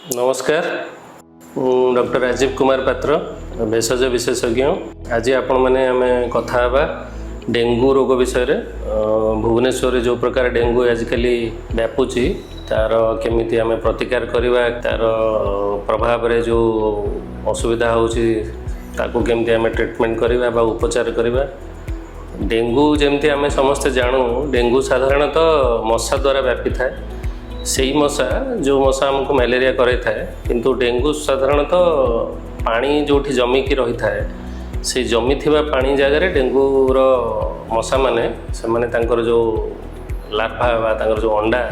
ନମସ୍କାର, ମୁଁ ଡକ୍ଟର ରାଜୀବ କୁମାର ପାତ୍ର, ଭେଷଜ ବିଶେଷଜ୍ଞ। ଆଜି ଆପଣମାନେ ଆମେ କଥା ହେବା ଡେଙ୍ଗୁ ରୋଗ ବିଷୟରେ। ଭୁବନେଶ୍ୱରରେ ଯେଉଁ ପ୍ରକାର ଡେଙ୍ଗୁ ଆଜିକାଲି ବ୍ୟାପୁଛି, ତା'ର କେମିତି ଆମେ ପ୍ରତିକାର କରିବା, ତା'ର ପ୍ରଭାବରେ ଯେଉଁ ଅସୁବିଧା ହେଉଛି, ତାକୁ କେମିତି ଆମେ ଟ୍ରିଟମେଣ୍ଟ କରିବା ବା ଉପଚାର କରିବା। ଡେଙ୍ଗୁ ଯେମିତି ଆମେ ସମସ୍ତେ ଜାଣୁ, ଡେଙ୍ଗୁ ସାଧାରଣତଃ ମଶା ଦ୍ୱାରା ବ୍ୟାପିଥାଏ। ସେଇ ମଶା, ଯେଉଁ ମଶା ଆମକୁ ମ୍ୟାଲେରିଆ କରାଇଥାଏ। କିନ୍ତୁ ଡେଙ୍ଗୁ ସାଧାରଣତଃ ପାଣି ଯେଉଁଠି ଜମିକି ରହିଥାଏ, ସେଇ ଜମିଥିବା ପାଣି ଜାଗାରେ ଡେଙ୍ଗୁର ମଶାମାନେ, ସେମାନେ ତାଙ୍କର ଯେଉଁ ଲାର୍ଭା ବା ତାଙ୍କର ଯେଉଁ ଅଣ୍ଡା,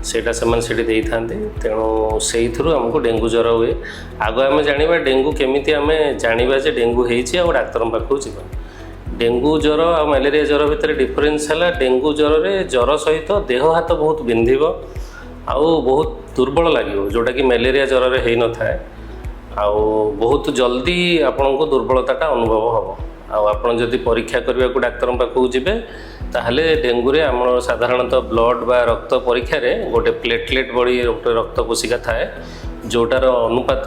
ସେଇଟା ସେମାନେ ସେଠି ଦେଇଥାନ୍ତି। ତେଣୁ ସେଇଥିରୁ ଆମକୁ ଡେଙ୍ଗୁ ଜ୍ୱର ହୁଏ। ଆଗ ଆମେ ଜାଣିବା ଡେଙ୍ଗୁ କେମିତି ଆମେ ଜାଣିବା ଯେ ଡେଙ୍ଗୁ ହେଇଛି ଆଉ ଡାକ୍ତରଙ୍କ ପାଖକୁ ଯିବା। ଡେଙ୍ଗୁ ଜ୍ୱର ଆଉ ମ୍ୟାଲେରିଆ ଜ୍ୱର ଭିତରେ ଡିଫରେନ୍ସ ହେଲା, ଡେଙ୍ଗୁ ଜ୍ୱରରେ ଜ୍ୱର ସହିତ ଦେହ ହାତ ବହୁତ ବିନ୍ଧିବ ଆଉ ବହୁତ ଦୁର୍ବଳ ଲାଗିବ, ଯେଉଁଟାକି ମ୍ୟାଲେରିଆ ଜ୍ୱରରେ ହେଇନଥାଏ। ଆଉ ବହୁତ ଜଲ୍ଦି ଆପଣଙ୍କୁ ଦୁର୍ବଳତାଟା ଅନୁଭବ ହେବ। ଆଉ ଆପଣ ଯଦି ପରୀକ୍ଷା କରିବାକୁ ଡାକ୍ତରଙ୍କ ପାଖକୁ ଯିବେ, ତାହେଲେ ଡେଙ୍ଗୁରେ ଆମର ସାଧାରଣତଃ ବ୍ଲଡ଼ ବା ରକ୍ତ ପରୀକ୍ଷାରେ ଗୋଟେ ପ୍ଲେଟଲେଟ୍ ଭଳି ଗୋଟେ ରକ୍ତ କୋଷିକା ଥାଏ, ଯେଉଁଟାର ଅନୁପାତ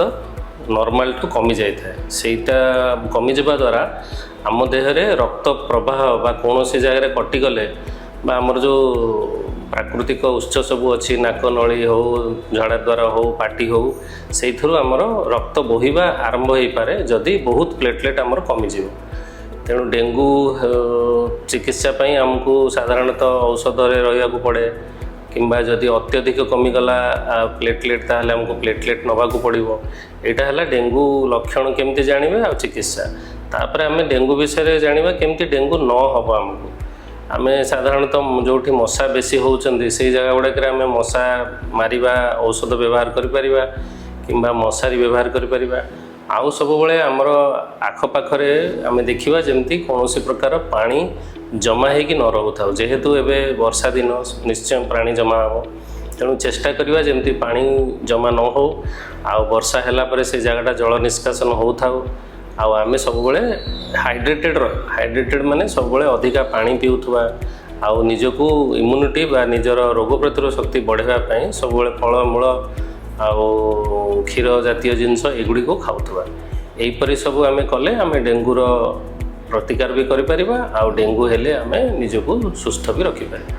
ନର୍ମାଲଠୁ କମି ଯାଇଥାଏ। ସେଇଟା କମିଯିବା ଦ୍ୱାରା ଆମ ଦେହରେ ରକ୍ତ ପ୍ରବାହ ବା କୌଣସି ଜାଗାରେ କଟିଗଲେ ବା ଆମର ଯେଉଁ ପ୍ରାକୃତିକ ଉତ୍ସ ସବୁ ଅଛି, ନାକ ନଳୀ ହଉ, ଝାଡ଼ା ଦ୍ୱାରା ହଉ, ପାଟି ହଉ, ସେଇଥିରୁ ଆମର ରକ୍ତ ବୋହିବା ଆରମ୍ଭ ହେଇପାରେ ଯଦି ବହୁତ ପ୍ଲେଟଲେଟ୍ ଆମର କମିଯିବ। ତେଣୁ ଡେଙ୍ଗୁ ଚିକିତ୍ସା ପାଇଁ ଆମକୁ ସାଧାରଣତଃ ଔଷଧରେ ରହିବାକୁ ପଡ଼େ, କିମ୍ବା ଯଦି ଅତ୍ୟଧିକ କମିଗଲା ପ୍ଲେଟଲେଟ୍, ତାହେଲେ ଆମକୁ ପ୍ଲେଟଲେଟ୍ ନେବାକୁ ପଡ଼ିବ। ଏଇଟା ହେଲା ଡେଙ୍ଗୁ ଲକ୍ଷଣ କେମିତି ଜାଣିବେ ଆଉ ଚିକିତ୍ସା। ତାପରେ ଆମେ ଡେଙ୍ଗୁ ବିଷୟରେ ଜାଣିବା କେମିତି ଡେଙ୍ଗୁ ନ ହେବ ଆମକୁ। ଆମେ ସାଧାରଣତଃ ଯେଉଁଠି ମଶା ବେଶୀ ହେଉଛନ୍ତି, ସେଇ ଜାଗା ଗୁଡ଼ାକରେ ଆମେ ମଶା ମାରିବା ଔଷଧ ବ୍ୟବହାର କରିପାରିବା କିମ୍ବା ମଶାରୀ ବ୍ୟବହାର କରିପାରିବା। ଆଉ ସବୁବେଳେ ଆମର ଆଖପାଖରେ ଆମେ ଦେଖିବା ଯେମିତି କୌଣସି ପ୍ରକାର ପାଣି ଜମା ହେଇକି ନ ରହୁଥାଉ। ଯେହେତୁ ଏବେ ବର୍ଷା ଦିନ, ନିଶ୍ଚୟ ପାଣି ଜମା ହେବ। ତେଣୁ ଚେଷ୍ଟା କରିବା ଯେମିତି ପାଣି ଜମା ନ ହେଉ ଆଉ ବର୍ଷା ହେଲା ପରେ ସେ ଜାଗାଟା ଜଳ ନିଷ୍କାସନ ହେଉଥାଉ। ଆଉ ଆମେ ସବୁବେଳେ ହାଇଡ୍ରେଟେଡ଼୍ ରହିବା। ହାଇଡ୍ରେଟେଡ଼୍ ମାନେ ସବୁବେଳେ ଅଧିକା ପାଣି ପିଉଥିବା ଆଉ ନିଜକୁ ଇମ୍ୟୁନିଟି ବା ନିଜର ରୋଗ ପ୍ରତିରୋଧ ଶକ୍ତି ବଢ଼ାଇବା ପାଇଁ ସବୁବେଳେ ଫଳମୂଳ ଆଉ କ୍ଷୀର ଜାତୀୟ ଜିନିଷ ଏଗୁଡ଼ିକୁ ଖାଉଥିବା। ଏହିପରି ସବୁ ଆମେ କଲେ ଆମେ ଡେଙ୍ଗୁର ପ୍ରତିକାର ବି କରିପାରିବା ଆଉ ଡେଙ୍ଗୁ ହେଲେ ଆମେ ନିଜକୁ ସୁସ୍ଥ ବି ରଖିପାରିବା।